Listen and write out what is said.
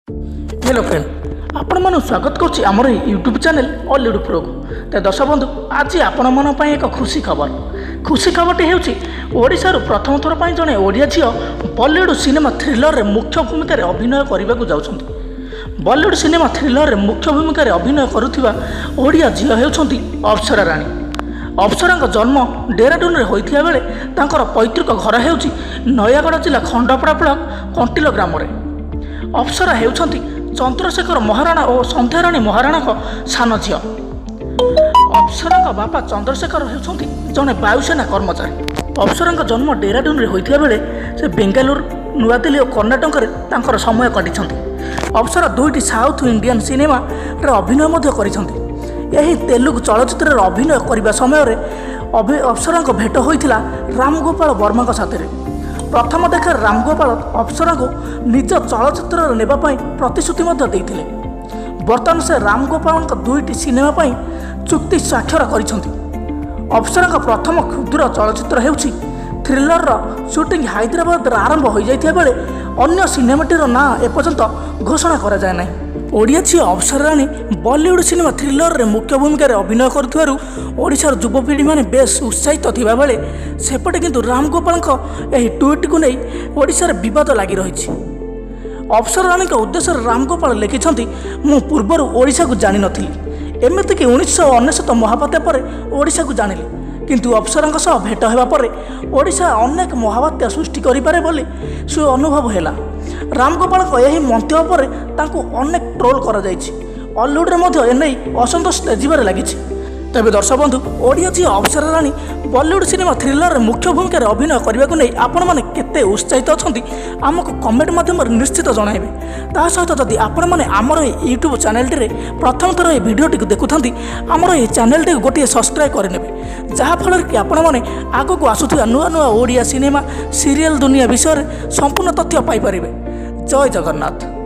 Hello friend, ଆପଣମାନଙ୍କୁ ସ୍ୱାଗତ କରୁଛି ଆମର ଏହି ୟୁଟ୍ୟୁବ୍ ଚ୍ୟାନେଲ୍ ଅଲିଉଡ଼ ପ୍ରୋକୁ। ତ ଦର୍ଶକ ବନ୍ଧୁ, ଆଜି ଆପଣମାନଙ୍କ ପାଇଁ ଏକ ଖୁସି ଖବର। ଖୁସି ଖବରଟି ହେଉଛି, ଓଡ଼ିଶାରୁ ପ୍ରଥମ ଥର ପାଇଁ ଜଣେ ଓଡ଼ିଆ ଝିଅ ବଲିଉଡ଼ ସିନେମା ଥ୍ରିଲରରେ ମୁଖ୍ୟ ଭୂମିକାରେ ଅଭିନୟ କରିବାକୁ ଯାଉଛନ୍ତି। ବଲିଉଡ଼ ସିନେମା ଥ୍ରିଲରରେ ମୁଖ୍ୟ ଭୂମିକାରେ ଅଭିନୟ କରୁଥିବା ଓଡ଼ିଆ ଝିଅ ହେଉଛନ୍ତି ଅପ୍ସରା ରାଣୀ। ଅପ୍ସରାଙ୍କ ଜନ୍ମ ଡେରାଡୁନରେ ହୋଇଥିବା ବେଳେ ତାଙ୍କର ପୈତୃକ ଘର ହେଉଛି ନୟାଗଡ଼ ଜିଲ୍ଲା ଖଣ୍ଡପଡ଼ା ବ୍ଲକ କଣ୍ଟିଲ ଗ୍ରାମରେ। ଅପ୍ସରା ହେଉଛନ୍ତି ଚନ୍ଦ୍ରଶେଖର ମହାରଣା ଓ ସନ୍ଧ୍ୟାରାଣୀ ମହାରଣାଙ୍କ ସାନ ଝିଅ। ଅପ୍ସରାଙ୍କ ବାପା ଚନ୍ଦ୍ରଶେଖର ହେଉଛନ୍ତି ଜଣେ ବାୟୁସେନା କର୍ମଚାରୀ। ଅପ୍ସରାଙ୍କ ଜନ୍ମ ଡେରାଡୁନରେ ହୋଇଥିବା ବେଳେ ସେ ବେଙ୍ଗାଲୁରୁ, ନୂଆଦିଲ୍ଲୀ ଓ କର୍ଣ୍ଣାଟକରେ ତାଙ୍କର ସମୟ କାଟିଛନ୍ତି। ଅପ୍ସରା ଦୁଇଟି ସାଉଥ୍ ଇଣ୍ଡିଆନ୍ ସିନେମାରେ ଅଭିନୟ ମଧ୍ୟ କରିଛନ୍ତି। ଏହି ତେଲୁଗୁ ଚଳଚ୍ଚିତ୍ରରେ ଅଭିନୟ କରିବା ସମୟରେ ଅପ୍ସରାଙ୍କ ଭେଟ ହୋଇଥିଲା ରାମଗୋପାଳ ବର୍ମାଙ୍କ ସାଥିରେ। ପ୍ରଥମ ଦେଖାରେ ରାମଗୋପାଳ ଅପ୍ସରାଙ୍କୁ ନିଜ ଚଳଚ୍ଚିତ୍ରରେ ନେବା ପାଇଁ ପ୍ରତିଶ୍ରୁତି ମଧ୍ୟ ଦେଇଥିଲେ। ବର୍ତ୍ତମାନ ସେ ରାମଗୋପାଳଙ୍କ ଦୁଇଟି ସିନେମା ପାଇଁ ଚୁକ୍ତି ସ୍ୱାକ୍ଷର କରିଛନ୍ତି। ଅପ୍ସରାଙ୍କ ପ୍ରଥମ କ୍ଷୁଦ୍ର ଚଳଚ୍ଚିତ୍ର ହେଉଛି ଥ୍ରିଲରର ସୁଟିଂ ହାଇଦ୍ରାବାଦରେ ଆରମ୍ଭ ହୋଇଯାଇଥିବା ବେଳେ ଅନ୍ୟ ସିନେମାଟିର ନାଁ ଏପର୍ଯ୍ୟନ୍ତ ଘୋଷଣା କରାଯାଇ ନାହିଁ। ଓଡ଼ିଆ ଝିଅ ଅପ୍ସରା ରାଣୀ ବଲିଉଡ଼ ସିନେମା ଥ୍ରିଲରରେ ମୁଖ୍ୟ ଭୂମିକାରେ ଅଭିନୟ କରୁଥିବାରୁ ଓଡ଼ିଶାର ଯୁବପିଢ଼ିମାନେ ବେଶ୍ ଉତ୍ସାହିତ ଥିବାବେଳେ, ସେପଟେ କିନ୍ତୁ ରାମଗୋପାଳଙ୍କ ଏହି ଟ୍ୱିଟ୍କୁ ନେଇ ଓଡ଼ିଶାରେ ବିବାଦ ଲାଗି ରହିଛି। ଅପ୍ସରା ରାଣୀଙ୍କ ଉଦ୍ଦେଶ୍ୟରେ ରାମଗୋପାଳ ଲେଖିଛନ୍ତି, "ମୁଁ ପୂର୍ବରୁ ଓଡ଼ିଶାକୁ ଜାଣିନଥିଲି। ଏମିତିକି 1999 ମହାବାତ୍ୟା ପରେ ଓଡ଼ିଶାକୁ ଜାଣିଲି। କିନ୍ତୁ ଅପ୍ସରାଙ୍କ ସହ ଭେଟ ହେବା ପରେ ଓଡ଼ିଶା ଅନେକ ମହାବାତ୍ୟା ସୃଷ୍ଟି କରିପାରେ ବୋଲି ସେ ଅନୁଭବ ହେଲା।" ରାମଗୋପାଳଙ୍କ ଏହି ମନ୍ତବ୍ୟ ପରେ ତାଙ୍କୁ ଅନେକ ଟ୍ରୋଲ୍ କରାଯାଇଛି। ଅଲିଉଡ଼ରେ ମଧ୍ୟ ଏନେଇ ଅସନ୍ତୋଷ ତେଜିବାରେ ଲାଗିଛି। ତେବେ ଦର୍ଶକ ବନ୍ଧୁ, ଓଡ଼ିଆ ଝିଅ ଅପ୍ସରା ରାଣୀ ବଲିଉଡ଼ ସିନେମା ଥ୍ରିଲରରେ ମୁଖ୍ୟ ଭୂମିକାରେ ଅଭିନୟ କରିବାକୁ ନେଇ ଆପଣମାନେ କେତେ ଉତ୍ସାହିତ ଅଛନ୍ତି, ଆମକୁ କମେଣ୍ଟ ମାଧ୍ୟମରେ ନିଶ୍ଚିତ ଜଣାଇବେ। ତା ସହିତ ଯଦି ଆପଣମାନେ ଆମର ଏହି ୟୁଟ୍ୟୁବ୍ ଚ୍ୟାନେଲଟିରେ ପ୍ରଥମ ଥର ଏହି ଭିଡ଼ିଓଟିକୁ ଦେଖୁଥାନ୍ତି, ଆମର ଏହି ଚ୍ୟାନେଲଟିକୁ ଗୋଟିଏ ସବସ୍କ୍ରାଇବ୍ କରିନେବେ, ଯାହାଫଳରେ କି ଆପଣମାନେ ଆଗକୁ ଆସୁଥିବା ନୂଆ ନୂଆ ଓଡ଼ିଆ ସିନେମା, ସିରିଏଲ୍ ଦୁନିଆ ବିଷୟରେ ସମ୍ପୂର୍ଣ୍ଣ ତଥ୍ୟ ପାଇପାରିବେ। ଜୟ ଜଗନ୍ନାଥ।